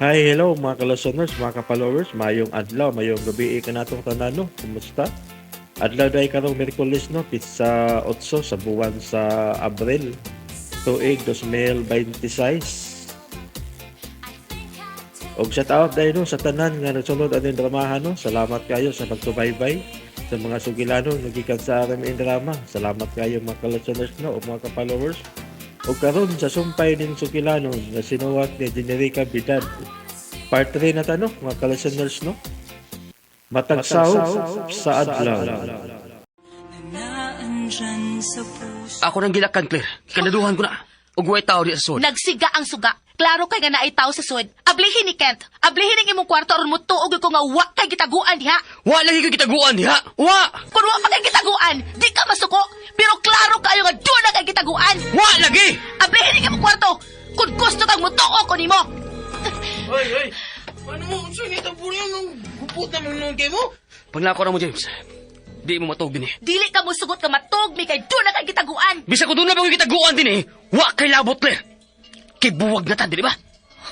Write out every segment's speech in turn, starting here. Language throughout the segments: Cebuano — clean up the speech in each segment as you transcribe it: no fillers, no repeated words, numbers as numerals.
Hi, hello mga ka-listeners, mga ka-followers, mayong adlaw, mayong gabi kanatong tanan, no. Kumusta? Adlaw day karong Miyerkules, no, pitsa 8 sa buwan sa Abril, tuig 2026. Og shout out day, no, sa tanan nga nagsunod aning dramahan, no. Salamat kayo sa pagsubaybay sa mga sugilano nagikan sa RMN Drama. Salamat kayo, mga ka-listeners, no, ug mga ka-followers. Og karon sa sumpay ning sugilanon nga sinuwat ni Generica Bidad. Part 3 na ta, no, mga ka-listeners, no. Matag saop sa adlaw. Ako nang gilakan, Claire. Kandaduhan ko na. Ug way tao di sa sud. Nagsiga ang suga. Klaro kay nga naay tao sa sud. Ablihin ni Kent. Ablihin ang imong kwarto aron mo tuog ko nga wa kay gitaguan diha. Wa lagi ko gitaguan diha. Wa! Kun wa pa kay gitaguan, di ka masuko. Pero klaro kayo nga doon na kay gitaguan. Wa lagi! Ablihin ang imong kwarto. Kun gusto kang mutuo ko nimo. Oy, oy! Ano mo? Unsa ni taburi nung gupot na mo kay mo? Panglako na mo, James. Di mo matuog din eh. Dili ka mosugot nga matuog mi kay doon na kay gitaguan. Bisa ko doon na ba gitaguan din eh. Wa kay labot, Claire. Kay buwag na ta, di ba?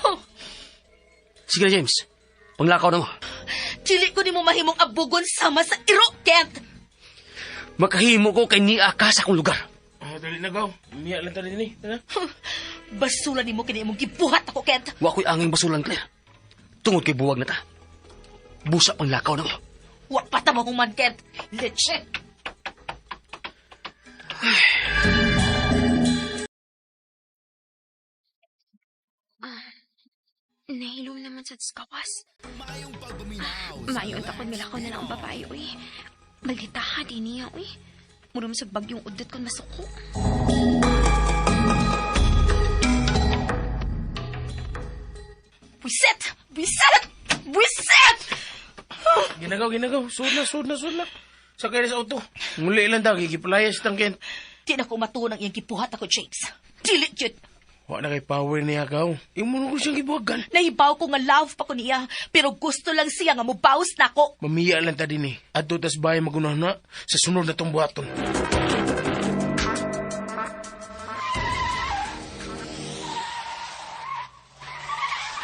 Huh. Sige na, James. Panglakaw na mo. Dili ko nimo mahimong abugon sama sa iro, Kent. Makahimo ko kay niya ka sa akong lugar. Ah, dali na gaw. Miya lang ta din eh. Tara. Basula nimo kini imong gibuhat ako, Kent. Wa ko'y anging basulan, Claire. Tungod kay buwag na ta. Busa panglakaw na mo. Wa pa ta mahuman, Kent. Leche. Nahilom naman sa kawas. Mayon takon milakaw na lang ang babae, uy. Maldita ka, di niya, uy. Murum sa bagyong udot kon masuko. Buiset! Buiset! Buiset! Ginagaw, ginagaw. Sud na, sud na, sud na. Sakay na sa auto. Muli lang ta, gigipalayas tang Kent. Di na ko matuon ang iyang gibuhat ako, James. Dili jud. Wa na kay power niya gaw. Imo na ko siyang gibuwagan. Nahibaw ko nga love pa ko niya, pero gusto lang siya nga mubawas nako. Mamiya lang ta din eh. Adto tas bahay magunah na sa sunod na tong buhaton.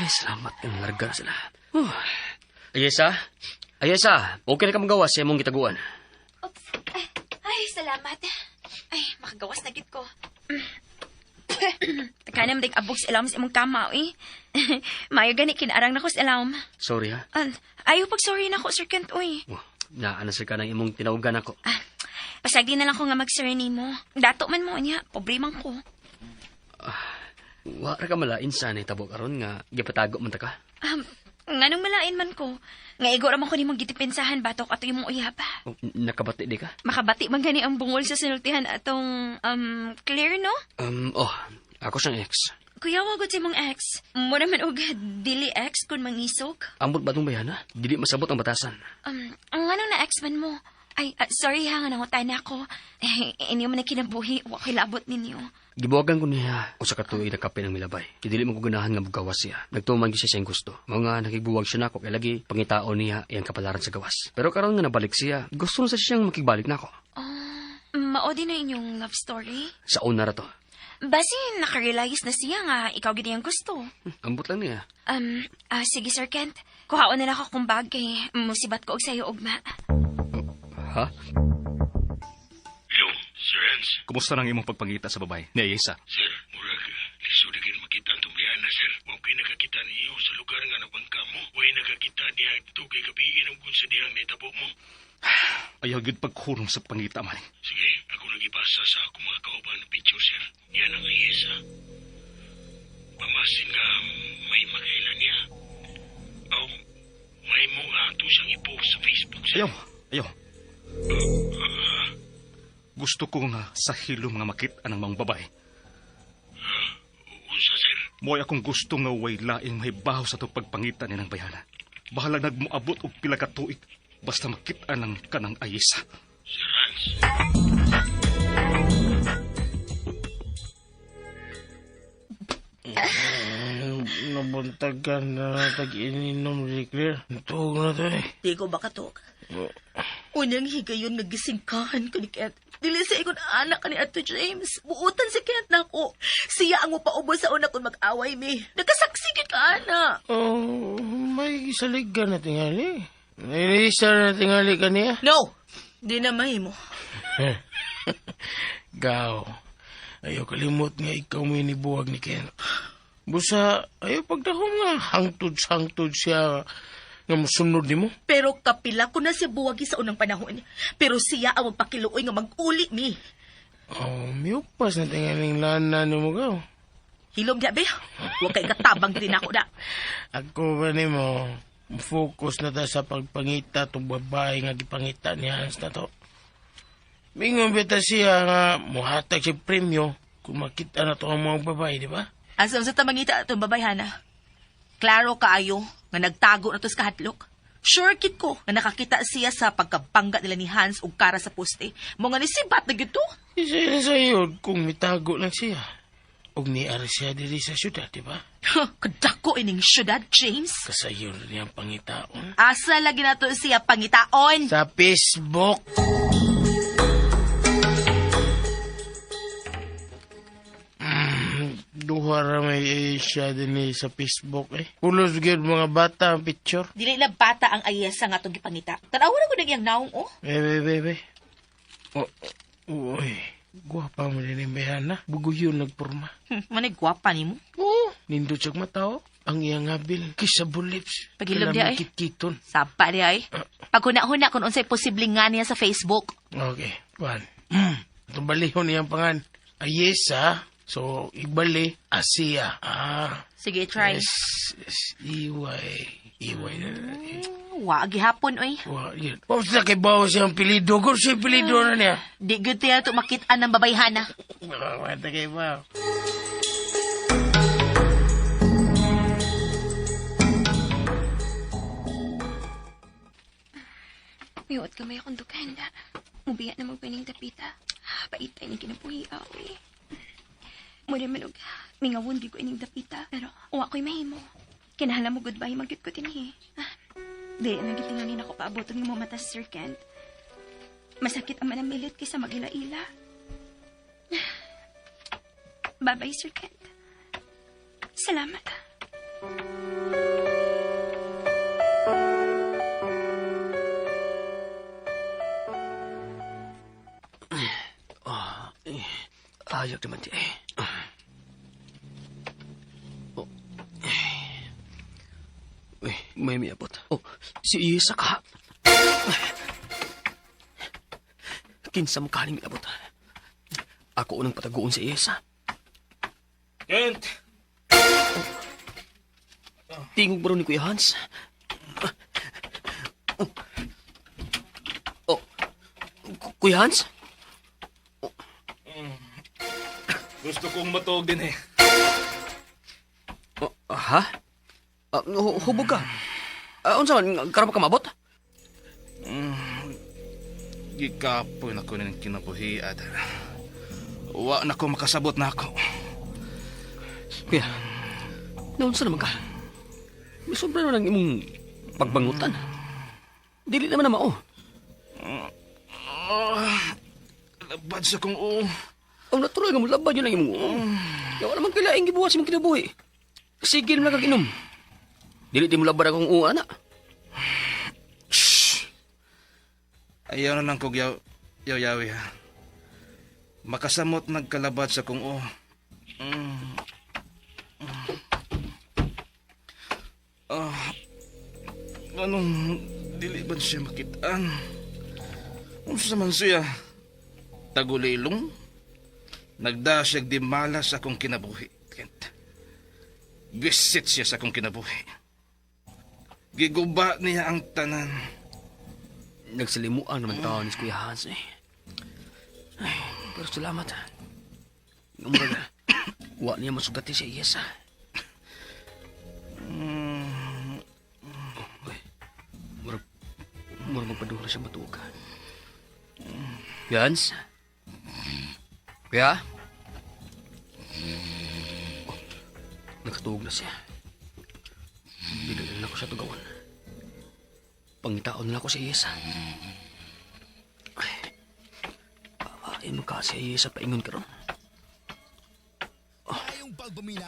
Ay, salamat. Ang larga na sila. Ayesa? Ayesa, okay na ka magawa sa imong gitaguan. Oops. Ay, ay, salamat. Ay, makagawas na gid ko. Taka na madig abog sa ilawom sa imong kama, uy. Mayo gani, kinarang na ko sa ilawom. Sorry, ha? Ah, ayaw pag sorry na ko, Sir Kent, uy. Oh, naa na sa ka ng imong tinawgan ako. Ah, pasagdi na lang ko nga mag-sorry nimo. Dato man mo niya, pobre man ko. Wa ra ka malain sa nahitabo karon nga gipatago man ta ka. Nganong malain man ko. Nga igo ra man ko nimong gitipensahan batok ato imong uyab. Oh, nakabati di ka? Makabati man gani ang bungol sa sinultihan atong Claire, no? Oh, ako siyang ex. Kuya, wagod sa imong ex. Mo naman og dili ex kun mangisog. Ambot ba itong bayana? Dili masabot ang batasan. Ang anong na ex man mo? Ay, ah, sorry ha, nga nangutana ko. Eh, inyo man na kinabuhi, wa ko'y labot ninyo. Gibuwagan ko niya usa ka tuig na kape ng milabay. Kay dili man ko ganahan nga mugawas siya. Nagtuman gyud siya sa iyang gusto. Mga nakigbuwag siya nako kay lagi pangitaon niya iyang kapalaran sa gawas. Pero karon nga nabalik siya, gusto na sa siyang makigbalik nako. Oh, mao din na inyong love story. Sa una ra to. Basi nakarealize na siya nga ikaw gid ang gusto. Ambot lang niya. Sige, Sir Kent. Kuhaon na lang ako kung bag kay musibat ko og sayo ugma. Ha? Hello, Sir Hans. Kumusta nang imong pagpangita sa babae ni Ayesa? Sir, murag lisod na gyud makita ang tumbayana, sir. Wa ko'y nakakita niyo sa lugar nga nabangka mo. Way nakakita diha dito kay gabiin ang sa dihang nahitabo mo. Ayaw gyud pagkurong sa pangita man. Sige, ako nagibasa sa akong mga kauban na picture, sir. Yan ang Ayesa. Pamasin nga may makaila niya. Oh, may mo nga ato siyang i-post sa Facebook, sir. Ayaw, ayaw. Gusto ko nga sa hilom nga makita ng mga babae. Unsa, sir? Mo'y akong gusto nga way laing mahibaw sa itong pagpangita ni ng bayana. Bahala nagmuabot og pila ka tuig basta makita ng kanang Ayesa. Sir Hans. Nabuntag ka na tag-ininom si Claire. Tuog na to eh. Di ko makatog. Unyang higayon nga gisingkahan ko ni Kent. Dili sa ikon anak ka ni Ato James. Buutan si Kent nako. Siya ang mupaubos sa una kung mag-away mi. Nagkasaksigit ka na? Oh, may gisaligan na tingali. Nailisa na tingali ka niya. No! Di na mahimo. Gaw, ayaw kalimot nga ikaw may nibuwag ni Kent. Busa, ayaw pagdahom nga hangtod-hangtod siya nga musunod nimo. Pero kapila ko na siya buwagi sa unang panahon. Pero siya ang magpakiluoy nga mag-uli mi. Oh, miupas na tingaling lana nimo gaw. Hilom diya, be. Huwag kay katabang din ako na. Ako ba nimo, focus na ta sa pagpangita tong babae nga gipangita ni Hans na to. Mingon bita siya nga muhatag siya premyo kung makita na to ang mga babae, di ba? Asa sa tamangita atong babayhana. Klaro kaayo nga nagtago na to sa kahadlok. Sure kit ko nga nakakita siya sa pagkabangga nila ni Hans ug Kara sa poste. Mo nga ni sibat na gyud to. Isa na sayo kung mitago lang siya. Og niara siya diri sa syudad, di ba? Kadako ining syudad, James. Kasayon na niyang pangitaon. Asa lagi na to siya pangitaon. Sa Facebook! Duha ra may siya din eh sa Facebook eh. Pulos gyud mga bata ang picture. Dili na bata ang ayesa nga itong gipangita. Tanawa na ko nang iyang naong, oh. Be, be, be, be. Oh, oh, uy. Gwapa mo din yung bayana. Buguyon nagporma. Manay gwapa nimo. Oo. Nindot siyang mata, oh. Ang iyang habil. Kisa bulips. Pagilom diya, eh. Kitkiton. Sapa di ay. Paghuna-huna kung unsay posible nga niya sa Facebook. Okay. Kuan. Itong balihon niyang pangan. Ayesa. So, ibali. Asia. Ah. Sige, try. S, S, E, Y. E, Y. na na. Wa gihapon oy. Wa, yun. Wa sila kay bawa siyang pilido. Gor siya pilido na niya. Di gyud tiya to makit-an ng babayhana. Wala kay bawa. Miuot kamay akong dukan. Mubiya na magpining tapita. Paitay ni kinabuhi, awi. Muna man og mingawon gyud ko ining dapita. Pero wa ko'y mahimo. Kinahanglan mo goodbye magyud ko dinhi. Di na gyud tingali nako paaboton nga momata si Sir Kent. Masakit ang manamilit kaysa magila-ila. Bye-bye, Sir Kent. Salamat. Ayok naman di eh. Oh. Uy, may miabot. Oh, si Isa ka. Kinsa mo kaning miabot. Ako unang pataguon si Isa. Kent! Tingog ba ron ni Kuya Hans? Oh. Oh. Kuya Hans? Gusto kong matuog din eh. Oh, ha? Hubog ka. Unsa man, karon pa ka maabot? Gikapoy na ko ng kinabuhi at wa na ko makasabot na ako. Kuya, naunsa naman ka? May sobra naman ang imong pagbangutan. Dili naman na mao. Labad sa kong uong. Ang natural nga mo, labad yun ang imong uong. Kaya wala man kailaing gibuhat sa imong kinabuhi. Sige naman kag inom. Dili di mo labad akong uong, anak. Shh! Ayaw na lang kog yaw, yaw-yawi ha. Makasamot nagkalabad sa kong uong. Anong dili ba siya makitaan? Unsa man siya? Tagulilong? Nagda siya di malas akong kinabuhi. Kent. Bisit siya sa akong kinabuhi. Giguba niya ang tanan. Nagsalimuan naman tao ni Kuya Hans eh. Ay, pero salamat. Umbaga, wa niya masugati si Iyesa. Oh, uy. Murag magpadula siya matuog. Kuya Hans? Kuya? Oh, nakatuog na siya. Dili na ako siya tugawan. Pangitaon na ako si Iyesa. Ay, babae mo ka si Iyesa paingon karon. Oh,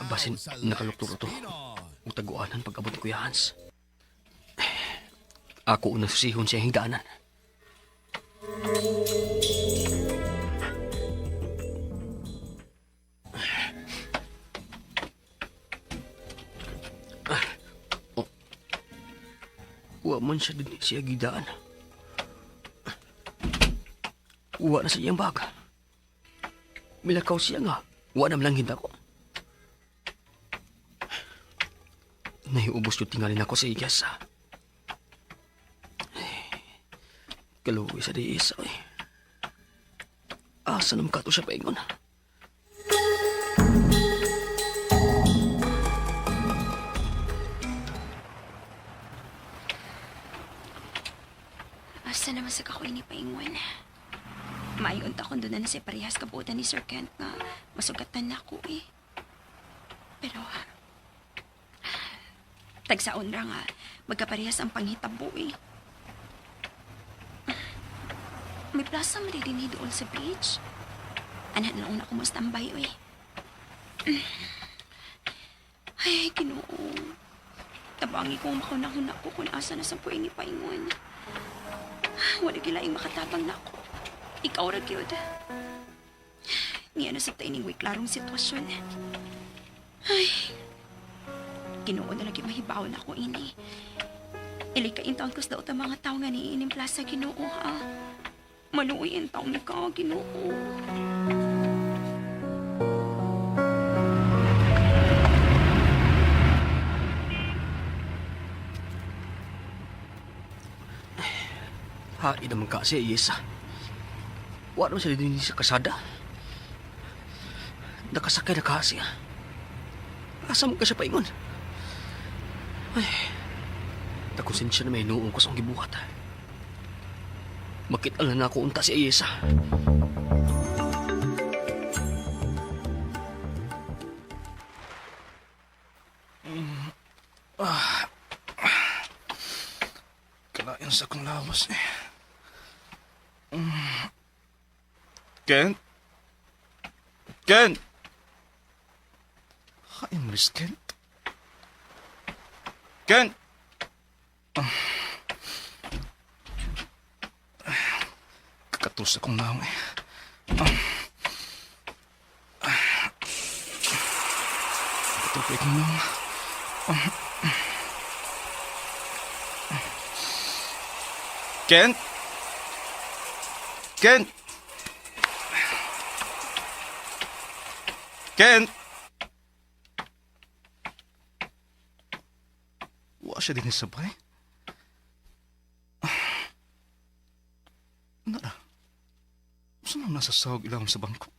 basin nakaluktok to. Ug taguanan pag-abot ni Kuya Hans. Ako unang susihon siya higdaanan. Oh. Wa man siya din siya gidaan. Wa na sa iyang bag. Milakaw siya nga. Wa na malanghid ako. Nahiubos yung tingalin ako sa igas. Kaluwi sa diis. Ay. Asa naman kato siya paingon? Asa naman sa kakoy ni Paingon. Maayon ta kung doon na sa parehas kabuotan ni Sir Kent nga masugatan na ako eh. Pero, tagsaon ra nga, magkaparehas ang panghitabo eh. May plaza man din doon sa beach. Anak na una ko mas tambay eh. Ay, Ginoo. Tabangi ko makaunahuna ko kung asa na sa puwing ni Paingon. Wala gilaing makatabang nako. Ikaw ra gyud. Niya na sa taining way klarong sitwasyon. Ay. Ginoo na lagi mahibaw na ako ini. Ili ka intaon ko sa daot ang mga tao nga niining plaza Ginoo ha. Maluoy ang taon ka Ginoo. Hain naman ka siya, Yesa. Wa naman siya din sa kasada. Nakasakay na ka siya. Asa mo ka siya paingon? Ay, nakonsensya na may noong ko sa akong gibuhat. Makita na ako unta si Ayesa. Kalain sa akong lawas eh. Kent? Kent! Hain, Miss Kent? Kent! Kakatos akong naong eh. Katuloy akong naong. Kent? Kent? Kent? Wa siya din sabay. Nara. Saan ang nasa sahog ilawom sa bangko?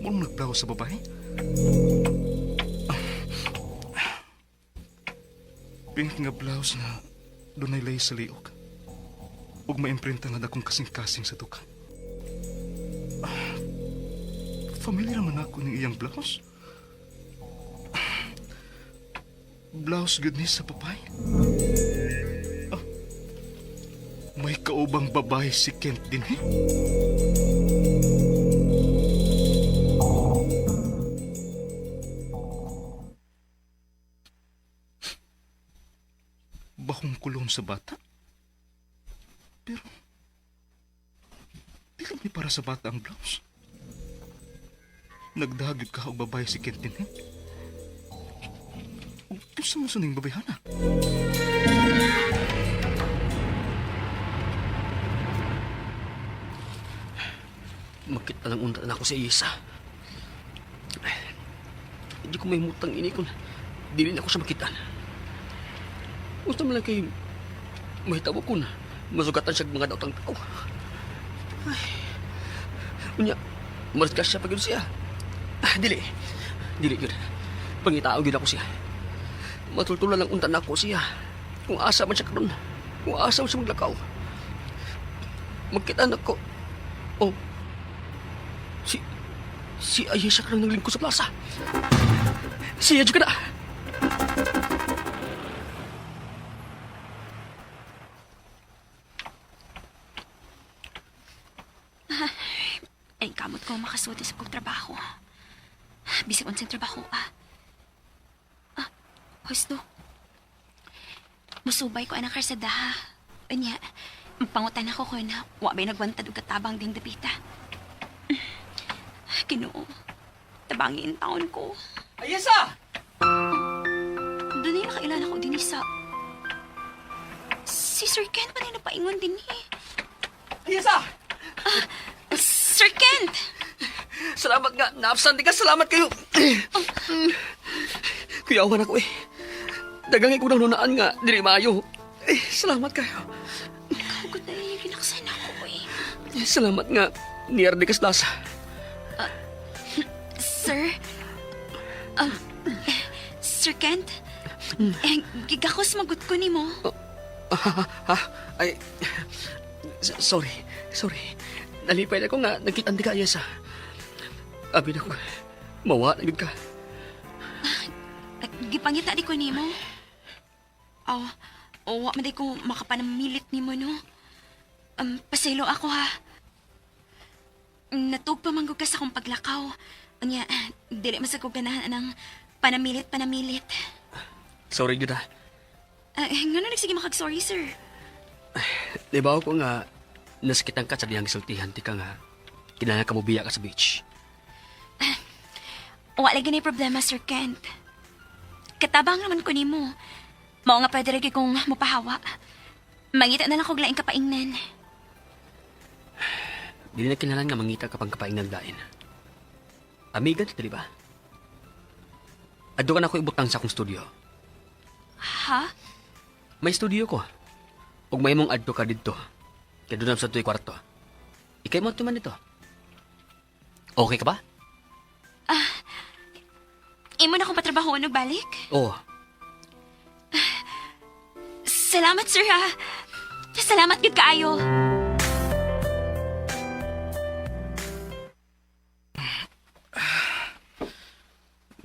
Murong nagplawo sa babae? Pink nga blouse na dunay lay sa liog. Ug maimprinta nga dakong kasing-kasing sa duka. Familiar man ako ning iyang blouse. Blouse gud ni sa babae. Ah, may kaubang babae si Kent din eh. Bahong kulon sa bata. Pero, di lang ni para sa bata ang blouse. Nagdahagod ka og babae si Kent din eh. Ug Kinsa man sa ning babayhana? Makita lang unta na ako si Ayesa. Hindi ko may mutang ini kung dili na ako siya makita. Gusto mo lang kay mahitabo ko na masugatan siya mga daotang tao. Ay. Unya, mariskas siya pag yun siya. Ah, dili. Dili yun. Pangitao yun ako siya. Matultulan lang unta na ako siya. Kung asa man siya karon. Kung asa man siya maglakaw. Magkita na ko. Oh, Si... Si Ayesha ka lang naglingkod sa plaza. Siya dyan ka na. Ay, kamot ko makasuot sa kong trabaho. Bisag unsang trabaho ah. Husto. Musubay ko anak karsada ha. Unya, pangutan ako ko na wa ba'y nagwantad og katabang ding dapita. Ginoo, tabangin taon ko. Ayesa! Doon ay nakailan ako din sa... Si Sir Kent pa rin napaingon din eh. Ayesa! Sir Kent! Salamat nga. Naabsante ka. Salamat kayo. Kuyawan ako eh. Dagang ikaw nang nunaan nga. Dili maayo. Eh, salamat kayo. Hugot na yung ginaksan ako eh. Salamat nga. Niyardi kas lasa. Sir? Sir Kent? Eh, gigakos magot ko ni mo. Ha? Ay, sorry. Sorry. Nalipay ako nga. Nagkitaan di ka, Ayesa. Abi na ko. Mawa na yun ka. Gipangita di ko nimo. Aw, oh, wa man di ko makapanamilit nimo no. Pasaylo ako ha. Natug pa man gud ka sa akong paglakaw. Unya, dili man sa ko ganahan anang panamilit panamilit. Sorry, gyud ah. Ngano nagsige makag-sorry, sir? Nabaw ko nga, nasakitan ka sa diyang gisultihan ti ka nga, kinahanglan ka mobiya ka sa beach. Wa lagi na problema, Sir Kent. Katabang naman ko nimo. Mao nga pwede lagi kong mupahawa. Mangita na lang kog laing kapaingnan. Dili na kinahanglan nga mangita ka pang kapaing nagdain. Amigan ta, di ba? Adto ka na ako ibutang sa akong studio. Ha? May studio ko. Ug may mong adto ka didto. Kay doon sa tuig kwarto. Ikay mo man dito. Okay ka ba? Imo na akong patrabaho og balik? Oo. Salamat, sir, ha. Salamat gid kaayo.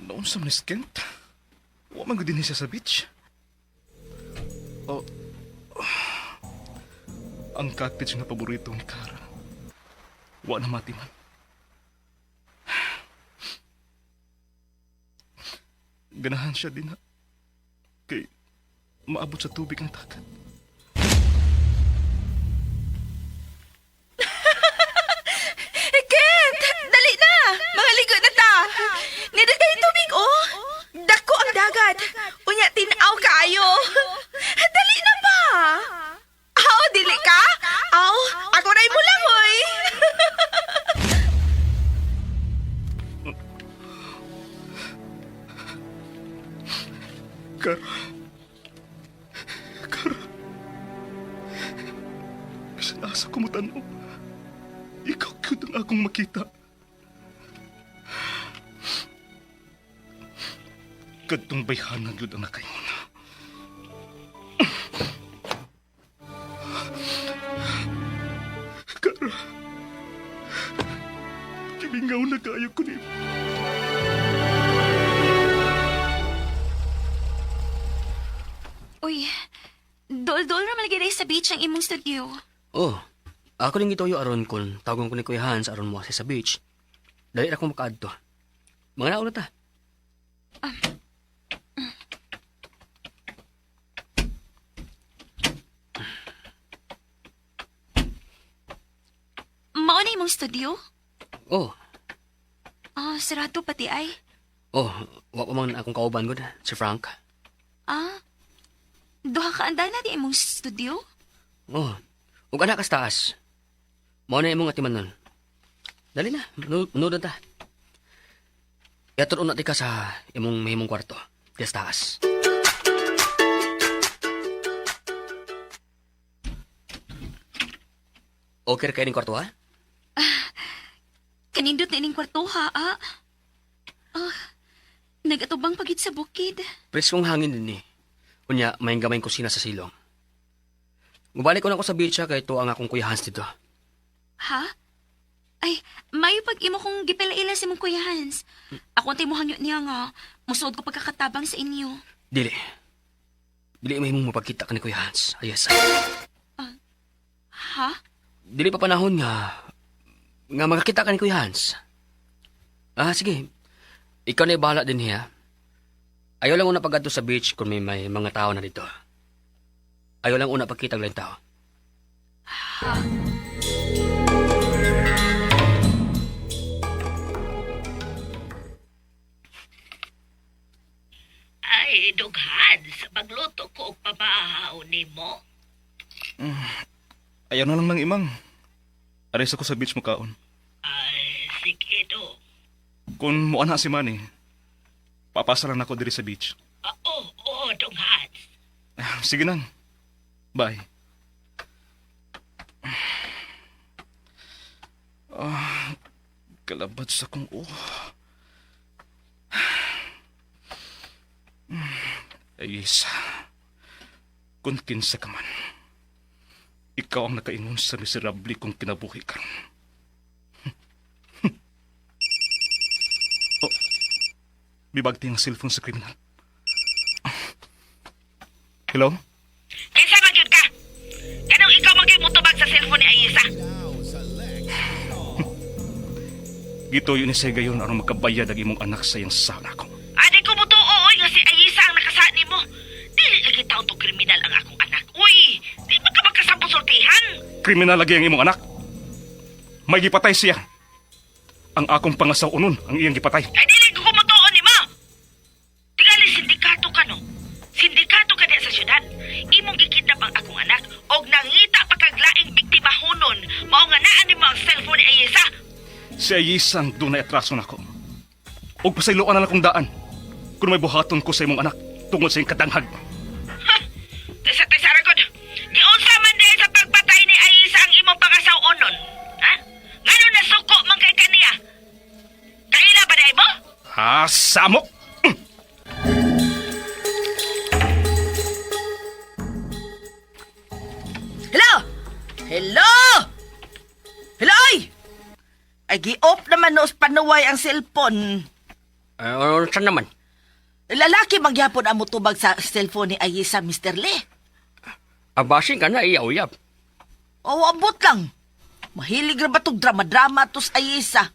Noon sa manis Kent? Wa man gud dinhi siya sa beach. Oh. Ang cottage nga paborito ni Kara. Wa na matiman. Ganahan siya din ha. Kay maabot sa tubig ang dagat. Kent! Dali na! Mga ligo na ta! Nindot kayo tubig, oh! Dako ang dagat! Unya, tinaw kaayo! Dali na ba? Aw, dili ka? Aw, ako na'y mulang, oy! Kara. Kara. Bisan asa ko mutanaw. Ikaw gyud ang akong makita. Kadtong bayhana gyud ang nakaingon. Kara. Kimingaw na kayo ko nimo. Uy, dol-dol ra man lagi sa beach ang imong studio. Oh. Ako ning gituyo aron kun tawagon ko ni Kuya Hans aron mo sa beach. Dali ra ko makaadto. Mga nauna ta. Mao na imong studio? Oh. Ah, sarado pati ay. Oh, wa pa man akong kauban gud, si Frank. Ah, duha ka andal na di imong studio? Oh. Ug anak kas taas. Mao na imong atiman nun. Dali na, manood na ta. Yaton una ti ka sa imong mahimong kwarto. Diya sa taas. Okay ra kayo ning kwarto, ha? Kanindot na ining kwarto ha, ah. Ah, nagatubang pagid sa bukid. Preskong hangin din eh. Unya, may gamay kusina sa silong. Mubalik ko na ako sa beach ha, kay ito ang akong kuya Hans dito. Ha? Ay, mayo pag imo kong gipila-ila si mong Kuya Hans. Ako ang timuhangyo niya nga. Musuod ko pagkakatabang sa inyo. Dili. Dili may mong mapagkita ka ni Kuya Hans. Ayes. Ha? Dili pa panahon nga nga makakita ka ni Kuya Hans. Ah, sige. Ikaw na bahala din hiya. Ayaw lang una pagkadto sa beach kung may mga tao na dito. Ayaw lang una pagkita og tao. Ay, dughan, sa pagluto ko og pamahaw nimo. Ayaw na lang ng imang. Ares ako sa beach mo kaon. Ay, sige do. Kung muana si Manny, papasa lang ako diri sa beach. Ah, oo, oo, dughan. Sige nang. Bye. Ah, kalabad sa kong oh. Ay, isa. Kung kinsa ka man, ikaw ang nakaingon sa miserable kong kinabuhi karon. Oh, bibagti ang cellphone sa kriminal. Hello? Kinsa man gyud ka? Kanang ikaw man gyud motubag sa cellphone ni Ayesa? Gituyo ni Sega yun aron makabayad ang imong anak sa iyang sala ko. Adi ko motuo oy nga si Ayesa ang nakasaad nimo. Dili lagi taon to kriminal ang akong anak. Uy, di ba ka magkasampusultihan? Kriminal lagi ang imong anak. May gipatay siya. Ang akong pangasaw unon ang iyang gipatay. Kay dili ko mutuo nimo. Tingali sindikato ka no. Sindikato ka diya sa syudad. Imong gikidnap ang akong anak og nangita pa kag laing biktima hunon. Mao nga naa nimo ang cellphone ni Ayesa. Si Ayisa ang dunay atraso nako. Og pasayloan na lang kong daan kung may buhaton ko sa imong anak tungod sa iyang kadanghag. Tesa tesa ra gud. Giunsa man diay sa pagpatay ni Ayesa ang imong pangasaw-onon? Ha? Ngano nasuko man kay kaniya? Kaila ba diay mo? Ah, samok! Hello? Hello? Hello, oy! Ay, gi-off naman noos panuway ang cellphone. Saan naman? Lalaki magyapon ang mutubag sa cellphone ni Ayesa, Mr. Lee. Abasin ka na, iyaw-uyab. O, abot lang. Mahilig ra ba tog drama-drama tos Ayesa?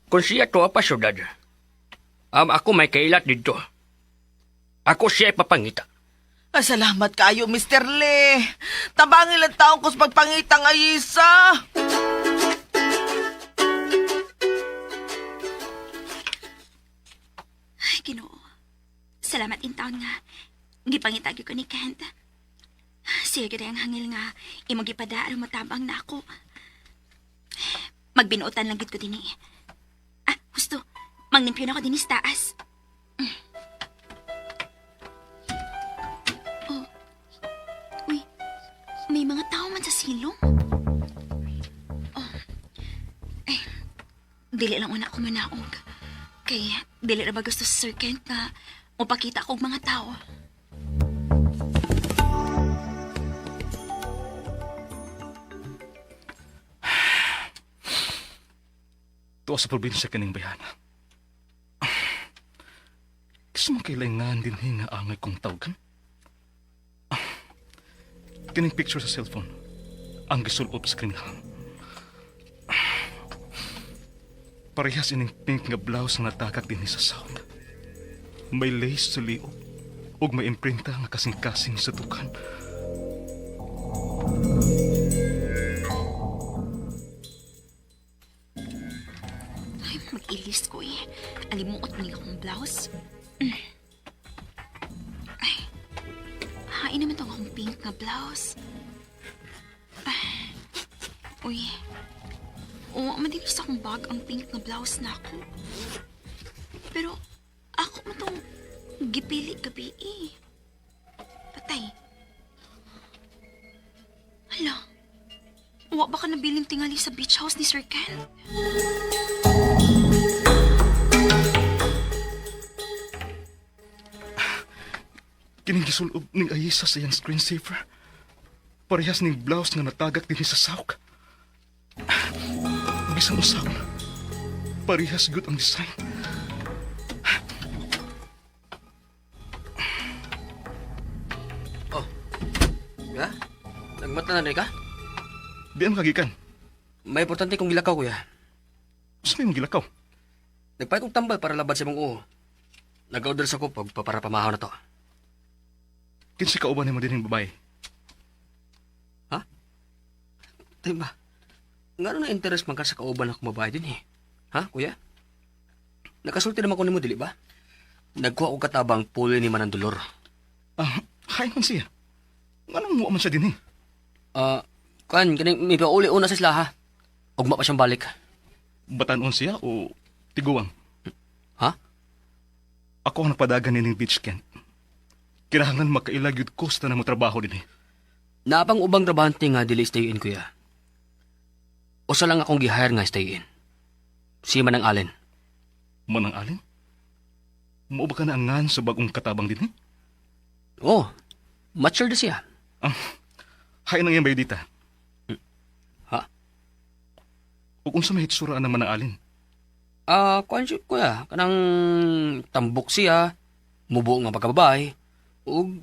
Kung siya to pa syudad, ako may kailat dito. Ako siya ipapangita. Ay, salamat kayo, Mr. Lee. Tabangil ang taong kus pagpangitang Ayesa. Ay, Ginoo. Salamat in taon nga. Gipangitagi ko ni Kent. Siya gid ang hangil nga imong gipada aron matabang na ako. Magbinuotan lang gid ko dinhi. Ah, husto. Manglimpyo na ako dinhi sa taas. Oh. Uy, may mga tao man sa silong. Oh. Ay, dili lang una ako manaog. Kay, dili ra ba gusto sa Sir Kent nga mupakita ko og mga tao. Tuwa sa probinsya kaning bayana. Gusto mo kailangan din nga angay kong tawagan? Kining picture sa cellphone. Ang gisulob sa kriminal. Parehas ining pink nga blouse nga natakak din sa sound. May lace sa liog ug may imprinta nga kasing-kasing sa tukan. Ay, mag-ilis ko eh. Alimuot man akong blouse. Ay, hain naman tong akong pink nga blouse. Ay, uy, oo, madilis akong bag ang pink nga blouse na ako. Pero, ako man tong gipili gabi eh. Patay. Hala, wa ba ka nabiling tingali sa beach house ni Sir Ken? Kining gisulob ning Ayesa sa iyang screensaver. Parehas ning blouse nga natagak dinhi sa sawk. Bisan usaw. Parehas good ang design. Oh. Ya? Nagmata na rin ka? Di ang kagikan. May importante kong gilakaw, kuya. Sa may mong gilakaw. Nagpay kong tambal para labad sa mong uo. Nag-order sa ko pag para pamahaw na to. Kinsa kauban nimo dinhing babae? Ha? Diba? Ngano na interest man ka sa kauban akong babae din eh. Ha, kuya? Nakasulti naman ko nimo dili ba? Nagkuha ko katabang puli ni Manang Dolor. Ah, hain man siya. Nganong muha man siya dinhi? Ah, kan kaning may pauli-una sa sila ha. Ugma pa siyang balik. Batanon siya o tiguang? Ha? Ako ang nagpadagan nining beach, Kent. Kinahanglan makailag yun ko sa tanang mo trabaho dinhi. Naapang ubang trabahante nga dili stay in kuya. Usa lang akong gi-hire nga stay in. Si Manang Allen. Manang alin? Mao ba ka na angan sa bagong katabang dinhi? Oh, mature na siya. Ah, hain ang iyang bayodita. Ha? Ug unsa may hitsura ang Manang Alin? Ah, kuan siya, kuya, kanang tambok siya, mubo nga pagkababay, ug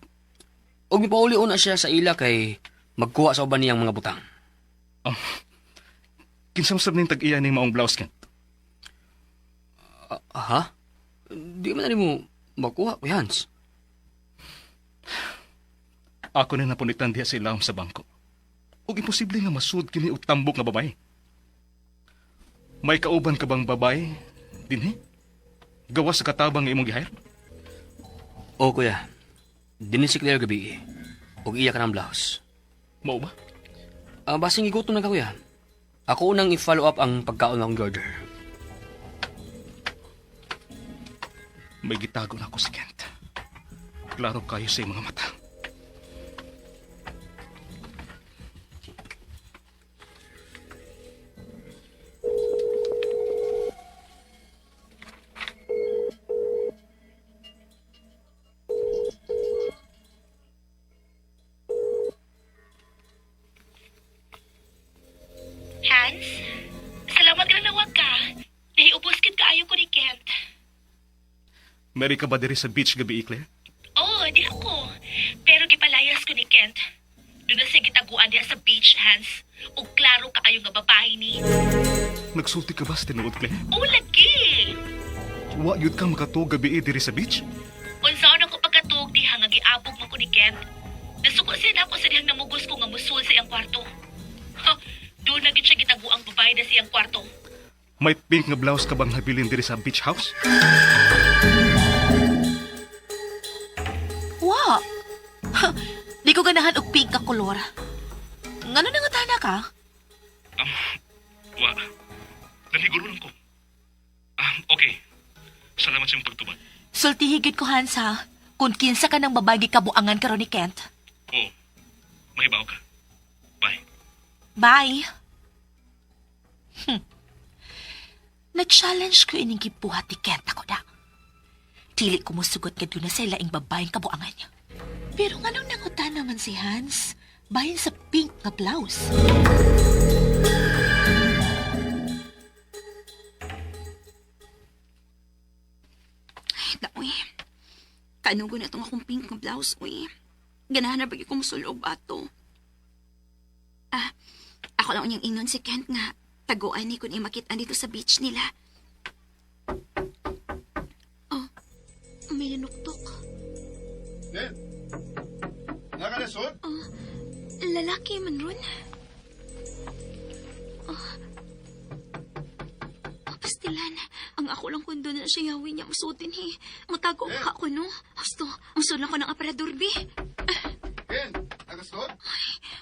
ug mipauli-una siya sa ila kay magkuha sa uban niyang mga butang. Ah, kinsa man sab ning tag-iya ning maong blouse, Kent? Ah, ha? Di man na nimo makuha, Kuya Hans. Ako na napunitan diha sa ilawom sa bangko. Ug imposible nga masud kini og tambok nga babae. May kauban ka bang babae dinhi? Gawas sa katabang nga imong gi-hire? O kuya, dinhi si Claire gabi ug iya ka ng blouse. Mao ba? Ah, basing igutom na ka kuya. Ako unang i-follow up ang pagkaon ng akong order. May gitago na ako si Kent. Klaro kayo sa iyong mga mata. Hans, salamat ka na nawag ka. Nahiubos kit kaayo ko ni Kent. Mary ka ba diri sa beach gabi, Claire? Oo, di ako. Pero gipalayas ko ni Kent. Doon na siya gitaguan diha sa beach, Hans. Ug klaro kaayo nga babae ni. Nagsulti ka ba sa tinuod, Claire? Oo, lagi. Wa yun ka makatuog gabi diri sa beach? Unsaon ako pagkatuog diha nga giabog man ko ni Kent. Nasuko siya na ako sa dihang namugos ko nga musul sa iyang kwarto. Ha, doon na gid siya gitaguang babae na sa iyang kwarto. May pink nga blouse ka bang nabilin diri sa beach house? Wa. Ha, di ko ganahan og pink nga kolor. Ngano nangutana ka? Wa. Naniguro lang ko. Ah, okay. Salamat sa iyong pagtubad. Sultihi gid ko Hans ha. Kung kinsa ka ng babae gikabuangan karon ni Kent. Oo. Mahibaw ka. Bye. Bye. Na-challenge ko ining gibuhat ni Kent ako na. Dili ko musugot nga doon na sa ilaing babaeng kabuangan niya. Pero nganong nanguta naman si Hans, bahin sa pink nga blouse. Ay, daoy. Kanugo na itong akong pink nga blouse, uy. Ganahan na bagi ko musulob ato. Ah, ako lang unyang ingon si Kent nga. Taguan ni kung imakita dito sa beach nila. Oh, may nanuktok. Ken! Nakalisod? Oh, lalaki man ron. Oh. Oh, pastilan. Ang ako lang kundo na siya yawin niya musutin he. Mutago ka ako no. Gusto, musul ako ng aparador bi. Ken! Nakalisod?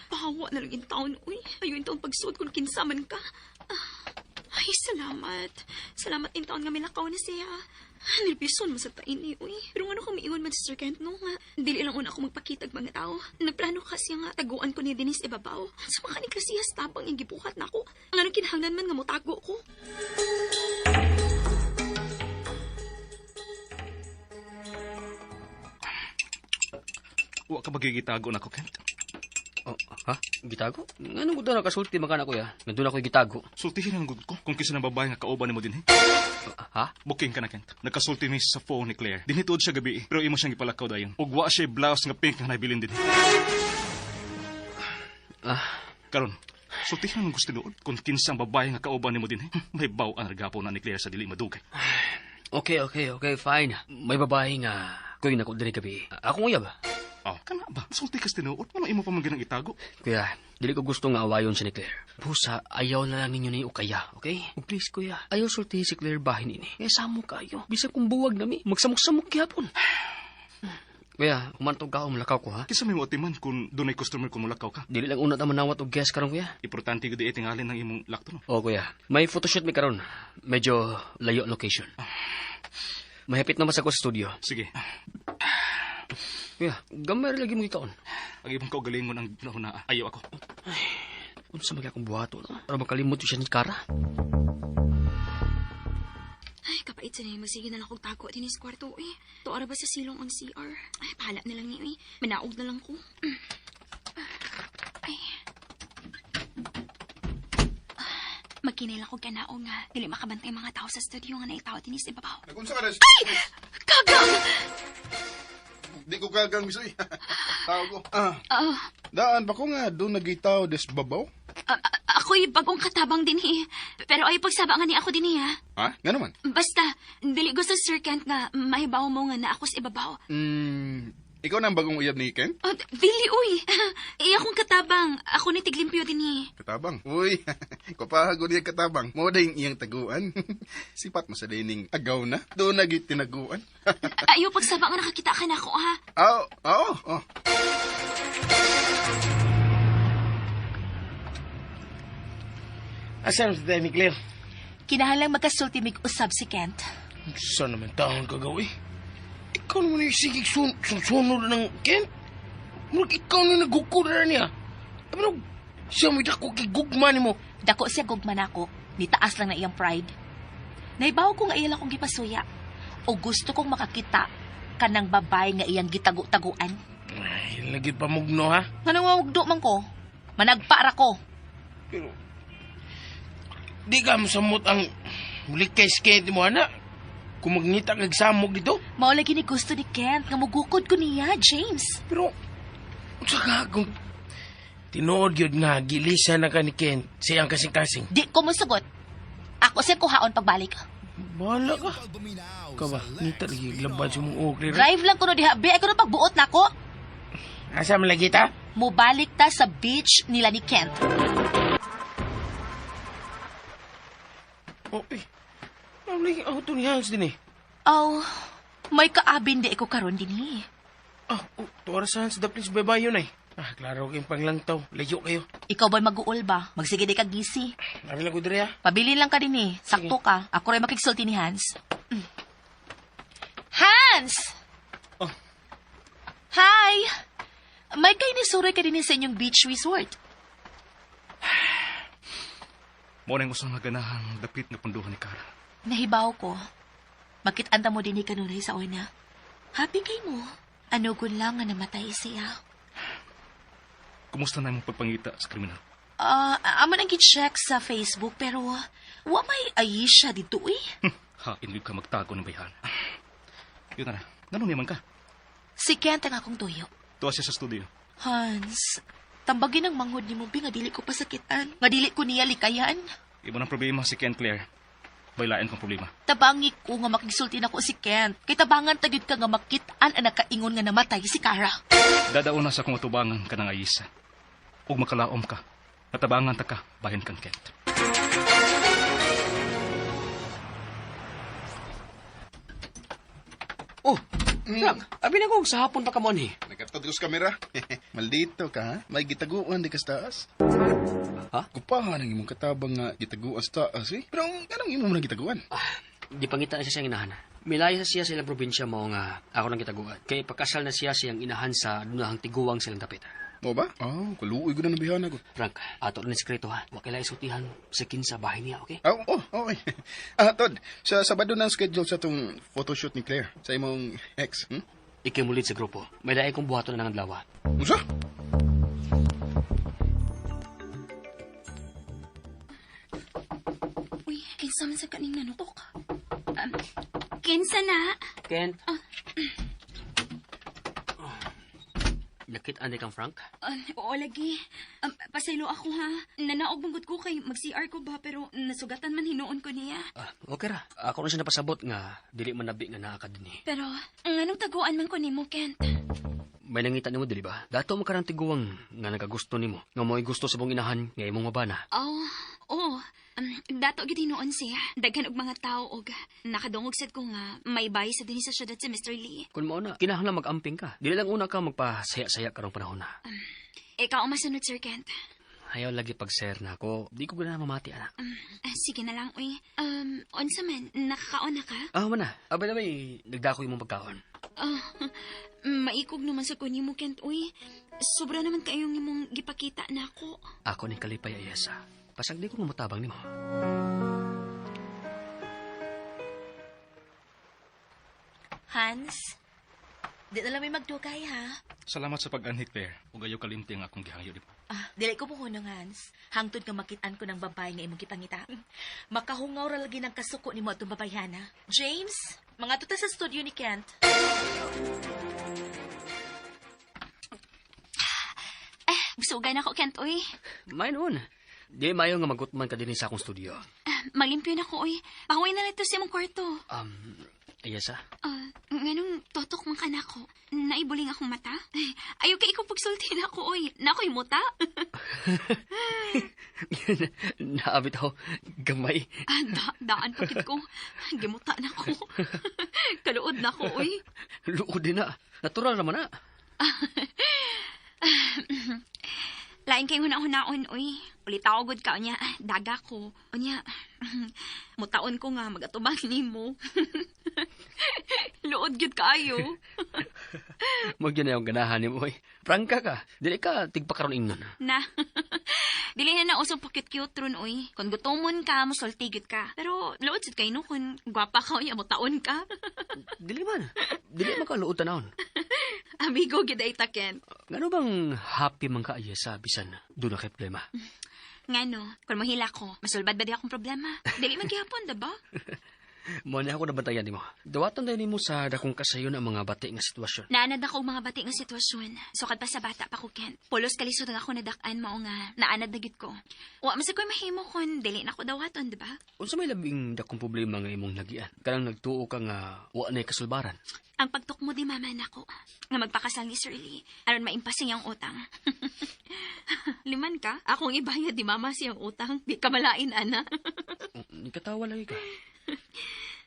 Pahawa na lang yung taon, uy. Ayun taon pagsuot kung kinsaman ka. Ah, Ay, salamat. Salamat in taon nga milakaw na siya. Ah, Nervyoson mo sa tain eh, uy. Pero ano kung miingon man si Sir Kent, no? Nga, dili lang una ako magpakitag mga tao. Nagplano kasi nga taguan ko ni Denise ibabaw. Sa mga ni Gracias tabang yung gibuhat na ako. Ang anong kinahanglan man nga motago ko. Wa ka magigitago na ko, Kent. Oh, ha? Gitago? Nganong ko doon nakasulti man ka na kuya? Nga doon ako'y gitago. Sultihin ang gud ko kung kinsa ng babae nga kauban nimo dinhi. Ah, ha? Booking ka na, Kent. Nagkasulti mi sa phone ni Claire. Dinhi tuod siya gabi, pero imo siyang gipalakaw dayon. Ug wa siya blouse nga pink nga nabilin dinhi. Ah, Karon, sultihin ang gusto tinuod kung kinsa ang babae nga kauban nimo dinhi. May baw ang nagapo na ni Claire sa dili madugay. Okay, fine. May babae nga kuy nako diri gabi. Akong uyab. Oh, kana ba? Sulti kas tinuod, ano imo pa man ginang itago? Kuya, dili ko gusto nga awayon si ni Claire. Busa, ayaw na lang ninyo ni Ukaya, okay? Ug please, kuya, ayaw sultihi si Claire bahin ini. Kaya samo kayo. Bisag kung buwag nami, magsamok-samok gyapon. Kuya, humantog ka o mulakaw ko, ha? Kisa may moatiman kung dunay customer kung mulakaw ka. Dili lang una ta manawat og guest karon, kuya. Importante gud itingalin ang imong lakto no. Oo, kuya. May photoshoot mi karon. Medyo layo location. Mahapit naman sa ko sa studio. Sige. Kuya, gamay ra lagi mo gikaon. Ang imong kaugalingon ang nahuna. Ayaw ako. Unsa man akong buhato, no? Para makalimot siya ni Kara. Ay, kapait sa na magsige na lang kong tago din sa kwarto eh. Tuara ba sa silong ang CR? Ay, pahala na lang niyo eh. Manaog na lang ko. Ay. Magkinay lang kong kanao nga. Dili makabantay mga tao sa studio nga naitaw din sa ibabaw. Nagunsa ka res? Ay! Kagang! Di ko kagang misoy. Tao ko. Ah, Daan ba ko nga doon nagitaw des babaw? Ako'y bagong katabang din eh. Pero ay pagsaba nga ni ako din eh ha. Ha? Nga naman. Basta, dili gusto Sir Kent nga mahibaw mo nga na ako sa ibabaw. Ikaw na ang bagong uyab ni Ken? Oh, dili, uy. Eh, akong katabang. Ako ni Tiglimpyo din eh. Katabang. Uy, kapahago niya katabang. Mo na yung iyang taguan. Sipat mo sa dining agaw na. Doon nagit tinaguan. Ayaw pagsaba nga nakakita ka na ako, ha? Oo, oo, oh. Asa na tayo ni Claire? Kinahanglang magkasulti mig usab si Kent. Saan naman taon ka gawi? Ikaw naman yung sige sunod ng Kent. Murag ikaw na nagukura niya. Pero siya may dako kay gugma nimo. Dako siya gugma nako. Nitaas lang na iyang pride. Naibaw ko nga iya lang kong gipasuya. O gusto kong makakita kanang babae nga iyang gitago-taguan. Ay, lagi pa mugno ha. Ngano nga wugdo man ko? Managpara ko. Pero di ka masamot ang mulikay sa Kent mo ana. Kung magnita kag samog dito. Mao lagi ni gusto ni Kent nga mugukod ko niya, James. Pero unsa ka kung tinuod gyud nga gilisa na ka ni Kent sa iyang kasing-kasing. Di ko mosugot. Ako siya kuhaon pagbalik. Bahala ka. Ka ba? Nita lagi laban sa mong okre. Drive lang kuno diha, be. Ay kuno pagbuot nako. Asa man lagi ta? Mubalik ta sa beach nila ni Kent. Oh, eh. Ang lagi auto ni Hans din eh. Oh, may kaabin di ko karon dinhi. Ah, oh, tuwara sa Hans da please bye-bye yun eh. Ah, klaro kayong panglangtaw. Layo kayo. Ikaw ba'y mag-uol ba? Magsige di ka gisi. Nari lang ko diri ah. Pabilin lang ka din eh. Sakto ka. Ako rin makigsulti ni Hans. Mm. Hans! Oh. Hi! May kay ni Suroy ka din sa inyong beach resort. Mo na yung usang nga ganahan dapit nga punduhan ni Kara. Nahibaw ko. Makitanta mo din ni kanunay sa una. Happy kay mo. Ano gun lang nga namatay siya. Kumusta na imong pagpangita sa kriminal? Ah, amo nang gi-check sa Facebook pero wa may Aisha dito eh. Ha, hindi ka magtago ng bayhan. Yun na na. Ganun naman ka. Si Kent ang akong tuyo. Tuwa siya sa studio. Hans, tambagin ang manghod ni mo, Bi, nga dili ko pasakitan. Nga dili ko niya likayan. Iba ng problema si Ken Claire. Baylain kong problema. Tabangi ko nga makigsulti nako si Kent. Kay tabangan ta gyud ka nga makit-an ang nakaingon nga namatay si Kara. Dadaon na sa akong atubangan ka ng Ayisa. Ug makalaom ka. Natabangan ta ka, bahin kang Kent. Oh, Frank, abi na ko sa hapon pa ka mo ni. Nagkatod ko sa kamera. Maldito ka, ha? May gitaguan di ka sa taas. Ha? Kupahan ang imong katabang nga gitaguan sa taas, eh. Pero anong imong na gitaguan? Di pangita na siya siyang inahan. Milaya siya sa ilang probinsya mo nga ako nang gitaguan. Kay pagkasal na siya siyang inahan sa dunahang tiguang silang dapit. Mo ba? Ah, kaluoy ko na ng bihana ko. Frank, ato rin sekreto ha. Wa kila isultihan sa kinsa bahay niya, okay? Oh, oh, okay. Ah, Tod, sa Sabado na ang schedule sa tong photoshoot ni Claire sa imong ex, Ikimulit sa grupo. May lae kong buhaton na ng adlaw. Unsa? Uy, kinsa man sa kaning nanutok. Kinsa na? Kent. Nakit-an kang Frank? Oo, lagi. Pasaylo ako ha. Nanaog manggod ko kay mag-CR ko ba pero nasugatan man hinuon ko niya. Ah, okay ra. Ako na siya napasabot nga dili man nabi nga naa ka dinhi. Pero nganong taguan man ko nimo, Kent? May nangita nimo dili ba? Dato man karang tiguang nga nagagusto nimo. Nga mo'y gusto sa buong inahan nga imong mabana. Oh, oo. Dato gid hinuon siya. Daghan og mga tao og nakadungog sad ko nga may bay sa dinhi sa syudad si Mr. Lee. Kung mao na, kinahanglan mag-amping ka. Dili lang una ka magpasaya-saya karong panahon na. Ikaw ang masunod, Sir Kent. Ayaw lagi pag sir na ako. Di ko ganahan mamati, anak. Sige na lang, uy. Unsa man, nakakaon na ka? Ah, man na. Ah, by the way, nagdako imong pagkaon. Ah, maikog naman sa kunin mo, Kent, uy. Sobra naman kayong imong gipakita na ako. Ako ni kalipay, Ayesa. Pasag di ko mamutabang nimo. Hans, di na lang may magdugay ha. Salamat sa pag-anhi, Claire. Ug ayaw kalimti ang akong gihayo di ba? Ah, dili ko muhunong, Hans. Hangtod nga makitaan ko ng babae nga imong gipangita. Makahungaw ra lagi ng kasuko nimo atong babayhana. James, mga tuta sa studio ni Kent. Eh, busugay na ako, Kent, uy. May noon. Di mayo nga magutman ka din sa akong studio. Ah, malimpyo na ko, uy. Pahuwi na lang ito sa imong kwarto. Ayesa, Ah, nganong totok man ka nako. Naibuling akong mata. Ayaw kay ikaw pagsulti na ako, oy. Nako'y muta. Naabit ako. Gamay. Ah, daan pakit ko. Gimuta na ko. Kaluod na ko, oy. Luod din na. Natural naman na. Lain kay huna-hunaon, oy. Ulit ako gud ka, unya. Daga ko. Unya, mutaon ko nga, magatubang nimo. Luod gyud kaayo. Magyun na yung ganahan nimo, oy. Prangka ka. Dili ka tigpakaroon ingnon. Na. Dili na na usong pakit-cute ron, oy. Kung gutomon ka, musulti gyud ka. Pero luod sad kay no kung gwapa ka unya mutaon ka. Dili man. Dili man ka luod tanawon. Amigo gyud ay ta, Ken. Ngano bang happy man ka, Ayesa, bisan doon na kay problema? Ngano, kung mahila ko, masulbad ba di akong problema? Dili man gihapon, diba? Mo na ako nabantayan nimo. Dawaton dahil nimo sa dakong kasayon ang mga bati nga sitwasyon. Naanad ako og mga bati nga sitwasyon. Sukad pa sa bata pa ko, Ken. Pulos kalisod ang ako nadak-an mao nga naanad na gid ko. Wa man sa ko'y mahimo kon dili na ko dawaton, diba? Unsa may labing dakong problema nga imong nagian? Kanang nagtuo ka nga wa nay kasulbaran. Ang pagtukmo di mama nako nga magpakasal ni Sir Lee aron maimpasing ang utang. Liman ka, akong ibayad di mama siyang utang. Di ka malain, ana. Nikatawa lagi ka.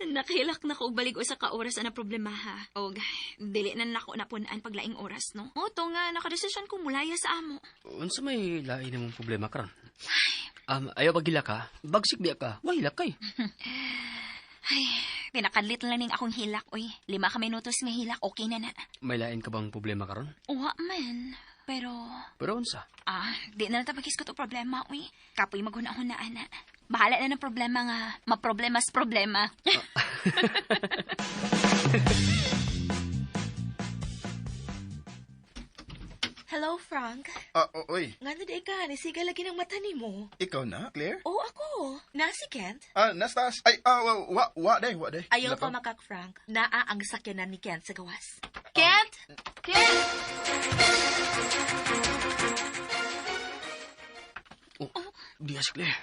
Nakahilak na ko og balig usa ka oras ana problema ha. Og dili na nako napun-an paglaing oras no. Moto nga nakadesisyon ko mulaya sa amo. Unsa may lain nimong problema karon? Ayaw pagila ka? Bagsik biya ka? Wahilak kay. Ay, pinakadlit lang ning akong hilak oy. 5 ka minutos nga hilak, okay na na. May lain ka bang problema karon? Uwa man. Pero Pero unsa? ah, di na lang ta paghisgot og problema oy. Kapoy maghuna-huna ana. Bahala na ng problema nga maproblemas problema. Hello, Frank. Ah, oy. Ngano di ka? Nisiga lagi ng mata nimo. Ikaw na, Claire? Oo, ako. Na si Kent? Ah, nasa taas. Ay, ah, wa, day, wa, day. Ayaw Lakaw. pa makak, Frank. Naa ang sakyanan ni Kent sa gawas. Kent! Kent! Oh, di si Claire.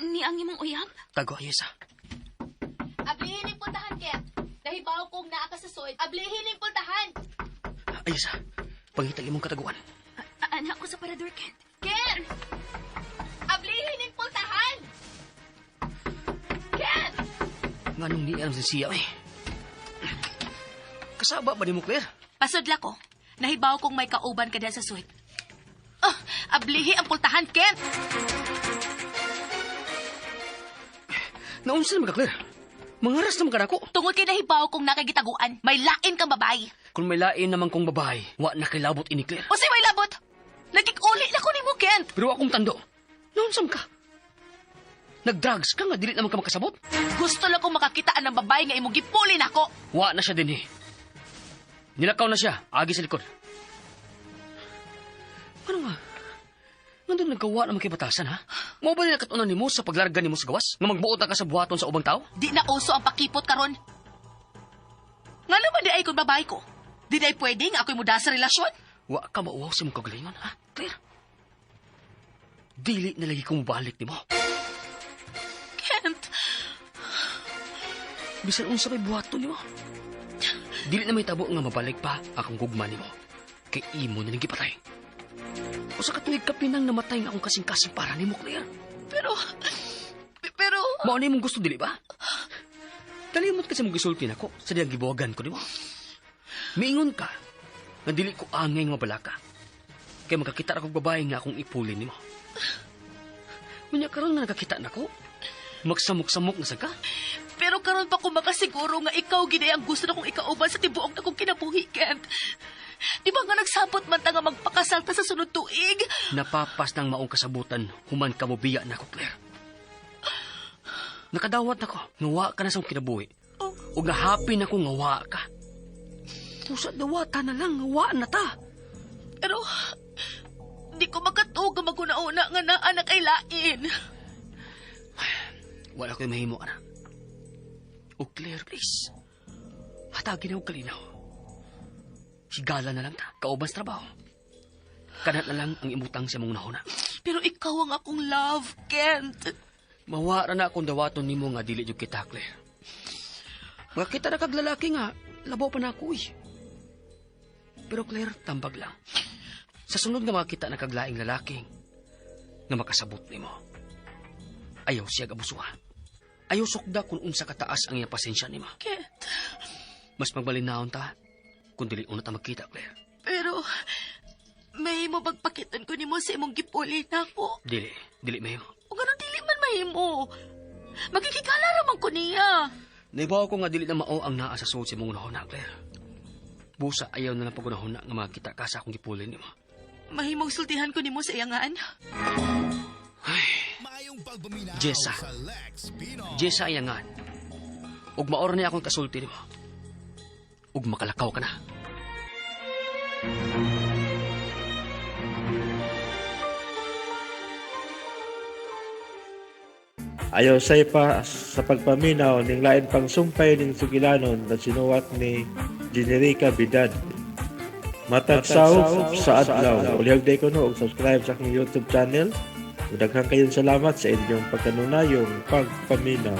Ni ang imong uyab? Tago, Ayesa. Ablihin ang pultahan, Kent. Nahibaw kong naa ka sa soil. Ablihin ang pultahan! Ayesa, pangitag imong kataguan. Anak ko sa parador, Kent. Kent! Ablihin ang pultahan! Kent! Nganong ni alam sa siya, eh. Kasaba ba nimo, Claire? Pasudla ko. Nahibaw kong may kauban ka diyan sa suite. Ah, ablihi ang pultahan, Kent! Naunsa naman ka, Claire? Mangaras naman ka nako. Tungod kay nahibaw kong nakagitaguan, may lain kang babae. Kung may lain naman kong babae, wa na kay labot ini, Claire. O say may labot! Nagikuli na ko nimo, Kent! Pero akong tando, naunsa man ka? Nag-drugs ka nga, dili naman ka makasabot? Gusto lang kong makakitaan ng babae nga imong gipuli nako. Wa na siya din eh. Nilakaw na siya, agi sa likod. Ano nga? Nandun nagkawa naman kay batasan, ha? Mao ba nila katunan nimo sa paglarga nimo sa gawas? Nga magbuot na ka sa buhaton sa ubang tao? Di na uso ang pakipot karon. Nga naman di ay kung babae ko. Di na ay pwede nga ako'y muda sa relasyon? Wa ka mauwaw sa imong kagalingon, ha? Claire? Dili na lagi kong balik nimo. Kent, Bisan unsa may buhaton nimo. Dili na may tabo nga mabalik pa akong gugma nimo. Kay imo na ning gipatay. Usa ka tuig ka pinang namatay nga akong kasing-kasing para nimo, Claire. pero... Pero... Mao na imong gusto dili ba? Kalimot kasi mong gisulti nako sa diyang gibuwagan ko nimo. Miingon ka nga dili ko angay nga mabalaka. Kay makakita ra kog babae nga akong ipuli nimo. Unya karon nga nakakita nako, magsamok-samok na sa ka. Pero karon pa ko makasiguro nga ikaw gid ang gusto na kong ikauban sa tibuok na kong kinabuhi, Kent. Di ba nga nagsabot man ta nga magpakasal ta sa sunod tuig? Napapas ng maong kasabutan, human ka mo biya nako, Claire. Nakadawat nako, nga wa ka na sa akong kinabuhi. O nga happy na ko nga wa ka. Pusa dawata na lang, nga wa na ta. Pero di ko makatuog nga maguna-una nga naa na kay lain. Wala ko'y mahimo, anak. O Claire, please. Hatagin ako kalinaw. Higala na lang ta, kauban sa trabaho. Kanat na lang ang imutang sa mong nahuna. Pero ikaw ang akong love, Kent. Mawara na akong dawaton nimo nga dili jud kita, Claire. Makita na kag lalaki nga, labaw pa na ako, uy. Pero Claire, tambag lang. Sa sunod nga makita na kag laing lalaki nga makasabot nimo. Ayaw siya abusuha. Ayaw sukda kung unsa kataas ang iyang pasensya nimo. Kent, Mas magbalinaon ta kung dili una ta magkita, Claire. pero may mo bagpakitan ko nimo sa imong gipuli nako. Dili, dili mahimo. O ganun dili man mahimo. Magkikikala ra man ko niya. Naibaw ko nga dili na mao ang naa sa sulod sa imong unahuna, Claire. Busa ayaw na lang pagunahuna nga makita ka sa akong gipuli nimo. Mahimong sultihan ko nimo sa iyangan. Jessa. Jessa ayangan. Ug maor ni akong kasulti nimo. Ug makalakaw ka na. Ayaw say pa sa pagpaminaw ning lain pang sumpay ning sugilanon na sinuwat ni Generica Bidad. Matag saop sa adlaw. Ulihag day ko no og subscribe sa akong YouTube channel. Daghang kayong salamat sa inyong pagkanunayong pagpaminaw.